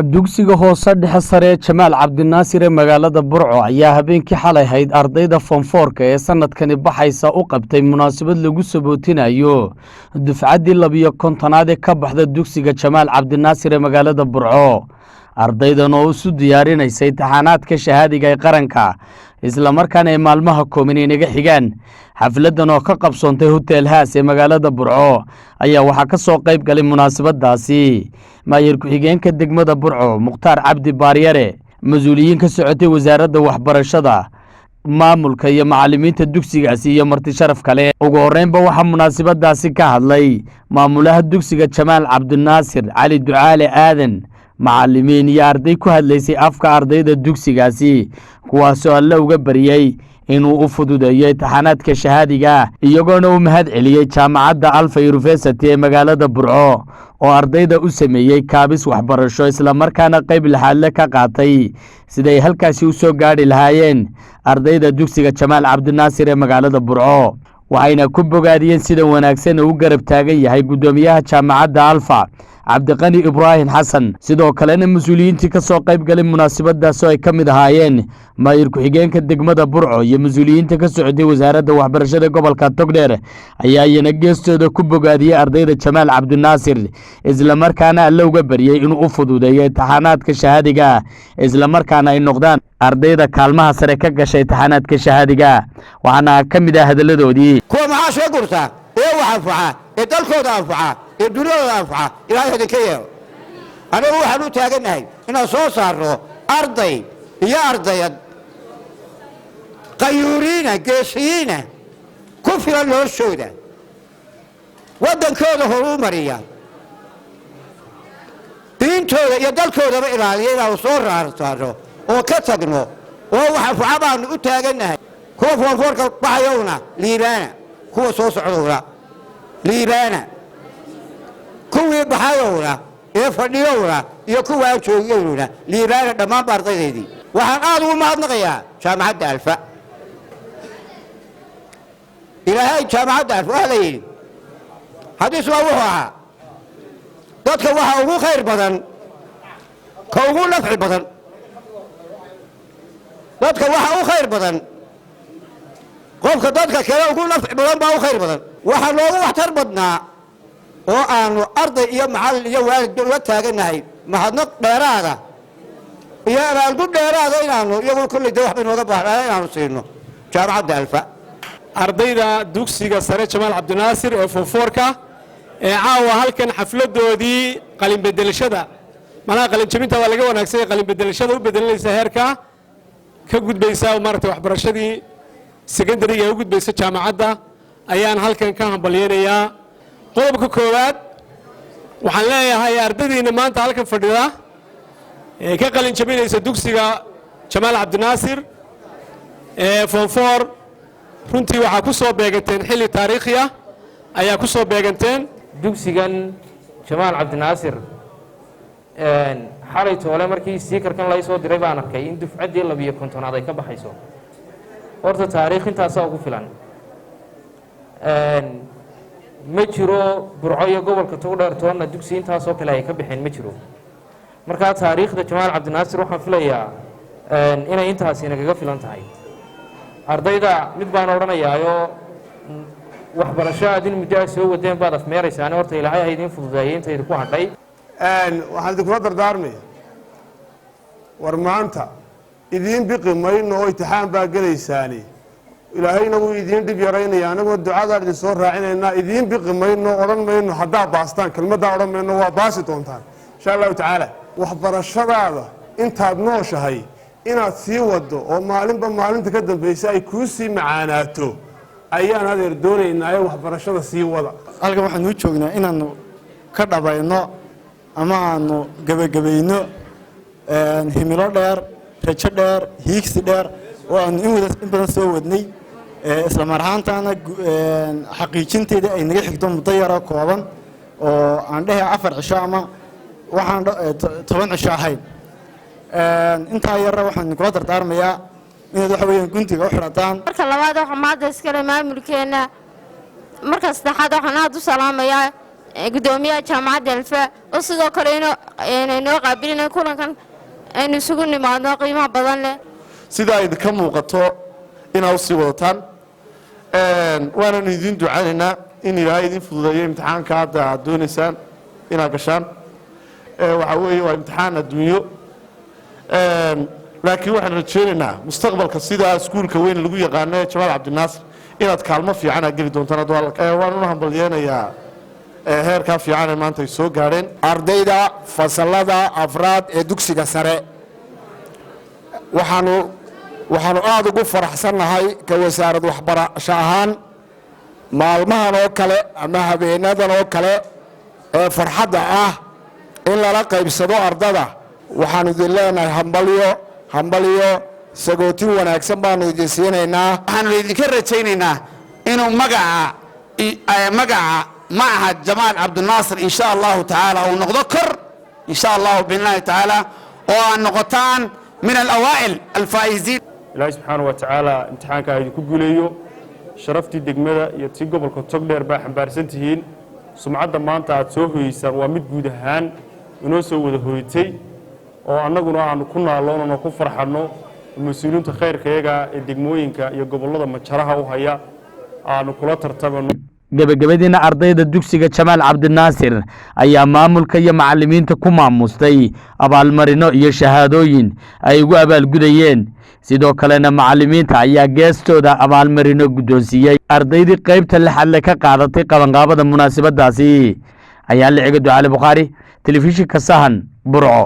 Dugsiga hoose dhexe sare ee Jamaal Cabdinaasir ee magaalada Burco ayaa habeenkii xalay hayd ardayda form four-ka ee sanadkani baxaysa u qabtay munaasabad lagu sabootinayo dufcaddii 52aad ee ka baxda dugsiga Jamaal Cabdinaasir ee magaalada Burco. Ardaydan oo isu diyaarinaysa imtixaanaadka shahaadiga ee qaranka, islamarkaana ay maalmaha kooban inaga xigaan. Xafladan oo ka qabsoontay Hotel Haas ee magaalada Burco ayaa waxaa ka soo qayb galay munaasabadaasi maayir ku-xigeenka degmada Burco, Mukhtaar Cabdi Baaryare, mas-uuliyiin ka socotay wasaaradda waxbarashada, maamulka iyo macallimiinta dugsigaasi iyo marti sharaf kale. Ugu horreynba waxaa munaasabadaasi ka hadlay maamulaha dugsiga Jamaal Cabdinaasir, Cali Ducaale Aadan, macallimiin iyo arday ku hadlaysay afka ardayda dugsigaasi, kuwaasoo Alle uga baryey inuu u fududeeyo imtixaanaadka shahaadiga, iyagoona u mahad celiyey jaamacadda Alfa University ee magaalada Burco oo ardayda u sameeyey kaabis waxbarasho, islamarkaana qayb laxaadle ka qaatay siday halkaasi u soo gaadhi lahaayeen ardayda dugsiga Jamaal Cabdinaasir ee magaalada Burco. Waxayna ku bogaadiyeen sida wanaagsan uu u garab taagan yahay guddoomiyaha jaamacadda Alfa, Cabdiqani Ibraahim Xasan. Sidoo kalena mas-uuliyiintii ka soo qayb galay munaasabadaas oo ay ka mid ahaayeen maayir ku-xigeenka degmada Burco iyo mas-uuliyiinta ka socotay wasaaradda waxbarashada gobolka Togdheer ayaa iyana geestooda ku bogaadiyey ardayda Jamaal Cabdinaasir, islamarkaana Alle uga baryey inuu u fududeeyo imtixaanaadka shahaadiga, islamarkaana ay noqdaan ardayda kaalmaha sare ka gashay imtixaanaadka shahaadiga. Waxaana ka mid ah hadalladoodii: Kuwa maxaa soo gurtaa ee wax anfaca ee dalkooda anfaca ee dunyadooda anfaca Ilaahay idinka yeelo. Anagu waxaan u taagannahay inaan soo saarno arday iyo ardayad qayuuriina, geesiyiina, ku filan noloshooda, waddankooda horuu mariya, diintooda iyo dalkoodaba ilaaliya. Inaanu soo saarno oo ka tagno oo wax anfaca baanu u taagannahay. Kuwa form four-ka baxayowna liibaana, kuwa soo socdowna liibaana, kuwii baxayowna ee fadhiyowna iyo kuwa aan joogiyowna liibaana, dhammaanba ardaydaydii. Waxaan aad ugu mahadnaqayaa jaamacadda Alfa. Ilaahay jaamacadda Alfa, waxaa la yidhi, xadiis baa wuxuu ahaa: dadka waxa ugu khayr badan ka ugu nafci badan. Dadka waxa u khayr badan qofka dadka kale ugu nafci badan baa u khayr badan. Waxaa noogu waxtar badnaa oo aanu arday iyo macallin iyo waalidba ula taagannahay mahadnaq dheeraada iyo abaalgud dheeraada inaanu iyagu kolley de waxbay nooga baahnaa inaanu siino jaamacadda Alfa. Ardayda dugsiga sare Jamaal Cabdinaasir ee form four-ka ee caawa halkan xafladoodii qalinbedelashada, macnaha qalinjabinta waa laga wanaagsanya, qalinbedelashada u bedelinaysa heerka ka gudbaysa maaragtay waxbarashadii secondary-ga ee u gudbaysa jaamacadda, ayaan halkan ka hambalyeynayaa. Qodobka koowaad waxaan leeyahay ardaydiinna maanta halkan fadhida ee ka qalin jabinaysa dugsiga Jamaal Cabdinaasir ee form four, runtii waxaa ku soo beeganteen xilli taariikhi ah ayaa ku soo beeganteen. Dugsigan Jamaal Cabdinaasir, xalay toole markii siikarkan lay soo diray baan arkay in dufcaddii 52aad ay ka baxayso. Horta taariikh intaasaa ugu filan. Ma jiro Burco iyo gobolka Togdheer toonna dugsi intaasoo kale ay ka baxeen, ma jiro. Markaa taariikhda Jamaal Cabdinaasir waxaan filayaa inay intaasi nagaga filan tahay. Ardayda mid baan odhanayaayo: waxbarasho aad in muddo ah soo wadeen baad afmeeraysaane, horta Ilaahay ha idiin fududeeyay inta idinku hadhay. Waxaan idinkula dardaarmaya, war maanta idiin biqi mayno oo imtixaan baa gelaysaani. Ilaahayna wuu idiin dhib yaraynaya, anagoo ducadaan idin soo raacinaynaa. Idiin biqi mayno, odhan mayno haddaa baastaan, kelmaddaa odhan mayno, waa baasi doontaan insha Allahu tacaala. Waxbarashadaada intaad nooshahay inaad sii waddo oo maalinba maalinta ka dambaysa ay kuu sii macaanaato ayaan adeer doonaynaaye, waxbarashada sii wada. Halkan waxaanu u joognaa inaanu ka dhabayno ama aanu gebagabayno himilo dheer, rajo dheer, hiigsi dheer oo aanu in badan soo wadnay, isla mar ahaantaana xaqiijinteeda ay naga xigto muddo yaroo kooban oo aan dhehe 4 cisho ama waxaan 10 cisho ahayn. Intaa yarra waxaan kula dardaarmayaa inaad waxa weeyaan guntiga u xidhataan. Marka labaad waxaa maadda iskale maamulkeenna. Marka saddexaad waxaan aada u salaamayaa Guddoomiyaha Jaamacadda Alfa oo sidoo kale inay noo qaabilina kulankan aynu isugu nimaadno qiimaha badan leh. Sidaa idinka muuqato inaa usii wadataan, waananu idiin ducaynaynaa in Ilaahay idin fududeeyo imtixaanka hadda aad doonaysaan inaad gashaan. Waxaa weeye waa imtixaan adduunyo, laakiin waxaan rajeynaynaa mustaqbalka sidaa iskuulka weyn lagu yaqaano ee Jamaal Cabdinaasir inaad kaalmo fiican aad geli doontaan. Waan una hambalyeenayaa heerkaa fiican ee maanta ay soo gaadheen. Ardayda fasalada afraad ee dugsiga sare, waxaanu aada ugu faraxsannahay ka wasaarad waxbarasho ahaan maalmahan oo kale ama habeenadan oo kale ee farxadda ah in lala qaybsado ardada. Waxaanu idin leenahay hambalyo, hambalyo, sagootin wanaagsan baanu idin siinaynaa. Waxaanu idinka rajaynaynaa inuu magaca Machad Jamaal Cabdinaasir, insha Allahu tacaala, uu noqdo kor, insha Allahu biidnillahi tacaala, oo aad noqotaan min alawaa'il alfaa'iziin. Ilaahay subxaana wa tacaala imtixaanka ha idinku guuleeyo. Sharaftii degmada iyo tii gobolka Togdheer baa xambaarsan tihiin. Sumcadda maanta aad soo hoyeysaan waa mid guud ahaan inoo soo wada hoyatay oo annaguna aanu ku naaloonano, ku farxanno. Mas-uuliyiinta khayrkayaga ee degmooyinka iyo gobollada majaraha u haya aanu kula tartamano. Gebagabadiina, ardayda dugsiga Jamaal Cabdinaasir ayaa maamulka iyo macallimiinta ku maamustay abaalmarino iyo shahaadooyin ay ugu abaalgudayeen. Sidoo kalena macallimiinta ayaa geestooda abaalmarino guddoonsiiyey ardaydii qaybta lixadle ka qaadatay qabanqaabada munaasabadaasi. Ayaa liciga Ducaale Bukhaari, Telefishinka Sahan, Burco.